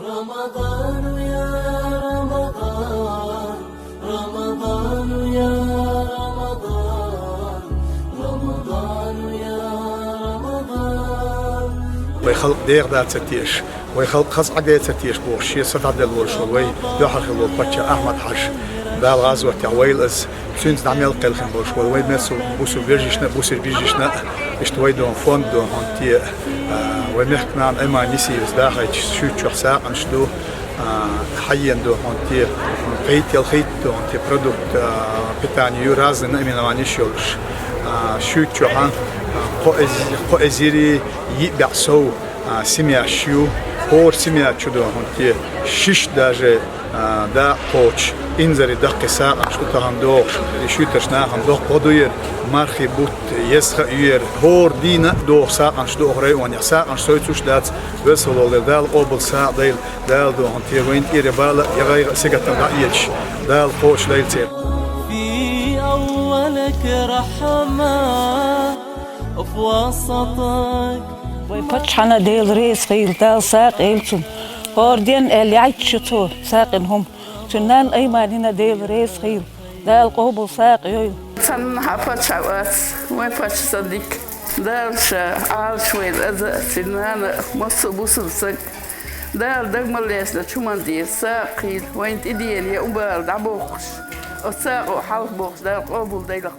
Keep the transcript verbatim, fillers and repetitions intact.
رمضان يا رمضان، رمضان يا رمضان، رمضان يا رمضان. Вай халкъ дегӀ дац ца теша, вай халкъ хаза Ӏа ца теша бохуш, шен са дӀаделла волуш волу вай дуьхьал хилла волу паччахь Ахьмад-Хьаьжа, Дала гӀазотехь вайла иза, цуьнца дӀа мел кхелхина болуш волу вай массо а бусулба вежаршна а, бусулба йижаршна а, иштта вай догӀу фонд догӀу хӀунда те, а, вай мехкан нана Аймани Исиевас дахьийтича шуьйрачохь сагӀанаш ду, а, хьаена догӀу хӀунда те, кхийтта ялхитта догӀу хӀунда те продукт, а, питания ю, разный наименованеш йолуш. А, шуьйрачохь, а, кхо эз-, кхо эзар йиъ бӀе сов, а, семьяш ю, хӀора семья чу догӀу хӀунда те, шишша даже, а, дакъа кхочуш, инзаре даккхий сагӀанаш ду тахана догӀуш, и шуьйтарш нахана доккха гӀо ду яра, мархий бутт, еза ха а ю яра, хӀора дийна а догӀу сагӀанаш ду оха районехь, сагӀанаш сойцуш а дац, веза хилла волу Дала къобал сагӀа дойла, Дала догӀу хӀунда те вайна тӀера бала а, я гӀайгӀа а, сингаттам дӀа а оьцуш, Дала кхочушдойла церан. في أولك رحمة، وفي وسطك Вай паччахьна Дела реза хуьлда, Дала сагӀа хуьлда цунна. ХӀора ден аьлла яьлча цо сагӀина хӀума. Цуьнан нанна Айманина Дела реза хуьлда, Дала къобал сагӀа йойла. Цхьанна хьан паччахь вац, вайн паччахь сан дика. Дала ша Ӏалаш вайна аза а, цуьнан нана а, массо а бусулба стаг. Дала дага ма лаьцначу хӀуманна тӀера сагӀа хуьлда, вайна тӀедеана я убала дӀабоккхуш, оцу сагӀо хьалха бохуш Дала къобал дойла.